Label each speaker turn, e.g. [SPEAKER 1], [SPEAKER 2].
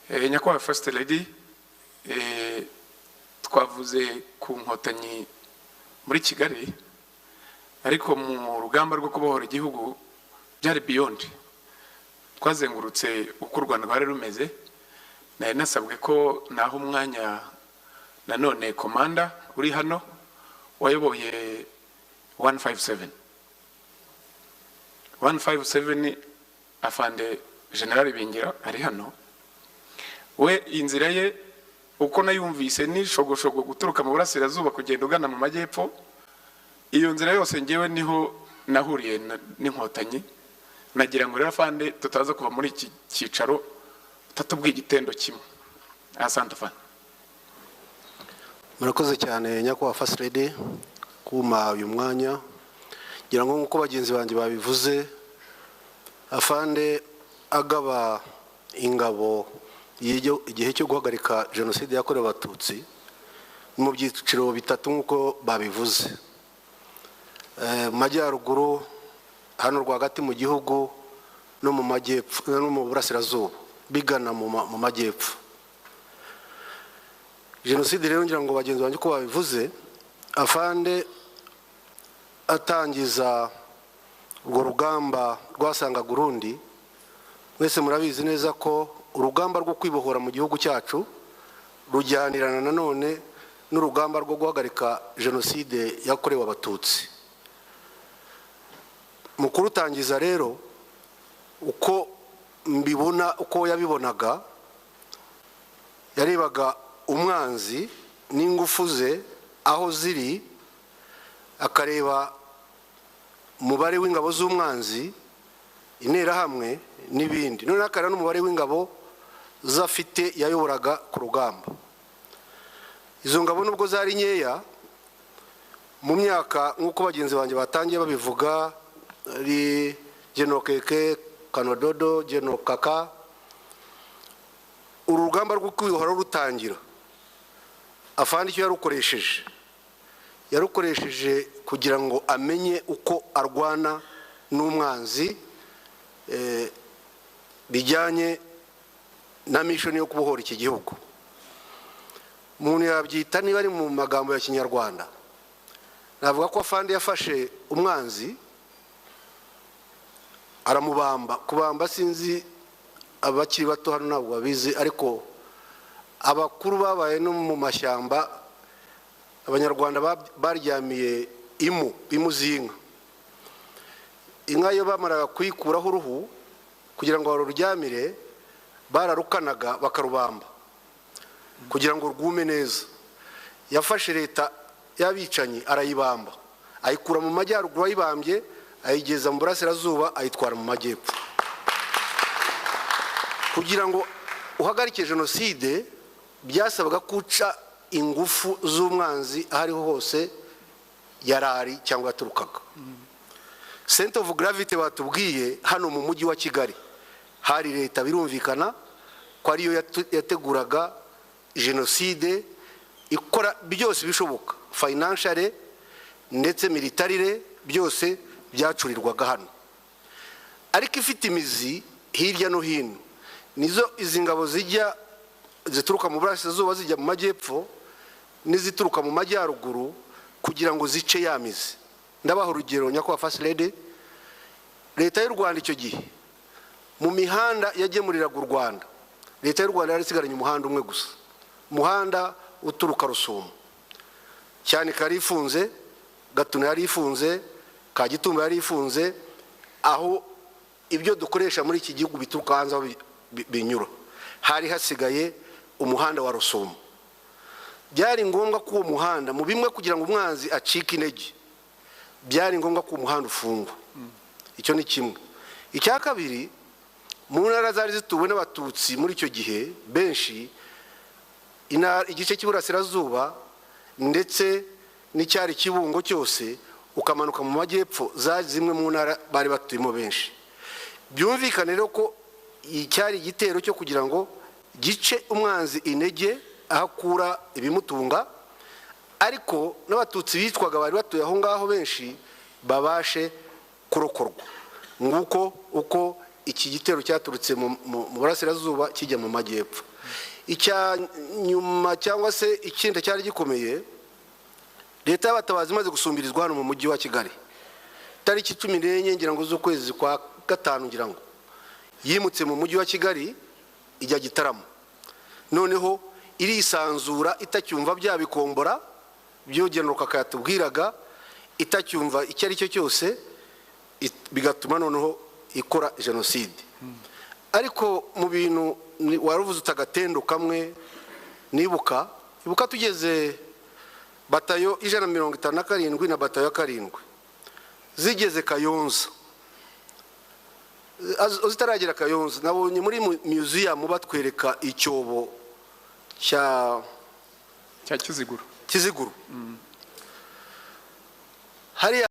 [SPEAKER 1] Nyakubahwa First Lady, twavuze ku Nkotanyi muri Kigali, ariko mu rugamba rwo kubohora igihugu byari beyond. Twazengurutse uko u Rwanda rwari rumeze. Nari nasabwe ko naho umwanya nanone commander uri hano wayoboye 157 157, afande General Bingira ari hano. We inzira ye uko nayumvise ni shogoshogo, guturuka mu burasirazuba kugenda ugana mu majyepfo. Iyo nzira yose ngewe niho nahuriye n'Inkotanyi. Nagira ngo rero, afande, tutaza kuva muri iki cyicaro utatubwiye igitendo kimwe. Asante, afande.
[SPEAKER 2] Murakoze cyane, nyakubahwa First Lady, kuma uyu mwanya. Ngira ngo nk'uko bagenzi banjye babivuze, afande agaba ingabo igihe cyo guhagarika Jenoside yakorewe Abatutsi mu byiciro bitatu nk'uko babivuze: mu majyaruguru, hano rwagati mu gihugu, no mu majyepfo, no mu burasirazuba bigana mu majyepfo. Jenoside rero, ngira ngo bagenzi banjye uko babivuze, afande atangiza urwo rugamba rwasangaga urundi. Mwese murabizi neza ko urugamba rwo kwibohora mu gihugu cyacu rujyanirana nanone n'urugamba rwo guhagarika Jenoside yakorewe Abatutsi. Mu kurutangiza rero, uko mbibona, uko yabibonaga, yarebaga umwanzi n'ingufu ze aho ziri, akareba umubare w'ingabo z'umwanzi, Interahamwe n'ibindi, noneho akareba n'umubare w'ingabo z'afite yayoboraga ku rugamba. Izo ngabo nubwo zari nkeya mu myaka, nk'uko bagenzi banjye batangiye babivuga, ari General Keke Kanododo, General Kaka, uru rugamba rwo kwibohora rutangira, afande icyo yarukoresheje, yarukoresheje kugira ngo amenye uko arwana n'umwanzi bijyanye na mission yo kubohora iki gihugu. Umuntu yabyita, niba ari mu magambo ya Kinyarwanda, navuga ko afande yafashe umwanzi aramubamba. Kubamba, sinzi, abakiri bato hano ntabwo babizi, ariko abakuru babaye no mu mashyamba, Abanyarwanda baryamiye impu z'inka. Inka iyo bamaraga kuyikuraho uruhu kugira ngo baruryamire, bararukanaga bakarubamba kugira ngo rwume neza. Yafashe leta y'abicanyi arayibamba, ayikura mu majyaruguru ayibambye, ayigeza mu burasirazuba, ayitwara mu majyepfo. Kugira ngo uhagarike jenoside byasabaga guca ingufu z'umwanzi aho ariho hose yarari cyangwa yaturukaga. Center of gravity batubwiye hano mu Mujyi wa Kigali hari leta, birumvikana ko ariyo yateguraga jenoside, ikora byose bishoboka, financially ndetse militarily, byose byacurirwaga hano, ariko ifite imizi hirya no hino. Nizo izi ngabo zijya zituruka mu burasirazuba zijya mu majyepfo n'izituruka mu majyaruguru kugira ngo zice ya mizi. Ndabaha urugero, nyakubahwa First Lady. Leta y'u Rwanda icyo gihe, mu mihanda yagemuriraga u Rwanda, leta y'u Rwanda yari isigaranye umuhanda umwe gusa, umuhanda uturuka Rusumo. Cyane kari ifunze, Gatuna yari ifunze, Kagitumba yari ifunze, aho ibyo dukoresha muri iki gihugu bituruka hanze, aho binyura, hari hasigaye umuhanda wa Rusumo. Byari ngombwa ko uwo muhanda, mu bimwe kugira ngo umwanzi acike intege, byari ngombwa ko umuhanda ufungwa. Icyo ni kimwe. Icya kabiri, mu ntara zari zituwe n'Abatutsi muri icyo gihe benshi, igice cy'iburasirazuba ndetse n'icyari Kibungo cyose ukamanuka mu majyepfo, zari zimwe mu ntara bari batuyemo benshi. Byumvikane rero ko icyari igitero cyo kugira ngo gice umwanzi intege aho akura ibimutunga, ariko n'Abatutsi bicwaga bari batuye aho ngaho benshi babashe kurokorwa. Nguko uko Iki gitero cyaturutse mu burasirazuba kijya mu majyepfo. Icya nyuma cyangwa se ikindi cyari gikomeye, leta y'abatabazi imaze gusumbirizwa hano mu mujyi wa Kigali tariki 14, ngira ngo, z'ukwezi kwa gatanu, ngira ngo, yimutse mu mujyi wa Kigali ijya Gitarama. Noneho irisanzura, itacyumva bya bikombora byogenuka yatubwiraga, itacyumva icyo ari cyo cyose, bigatuma noneho ikora jenoside. Ariko mu bintu wari uvuze uti agatendo kamwe nibuka, ibuka tugeze batayo 157 na batayo ya 7 zigeze Kayonza. Zitaragera Kayonza, nabonye muri museum batwereka icyobo cya
[SPEAKER 1] Cya Kiziguro.
[SPEAKER 2] Kiziguro hariya.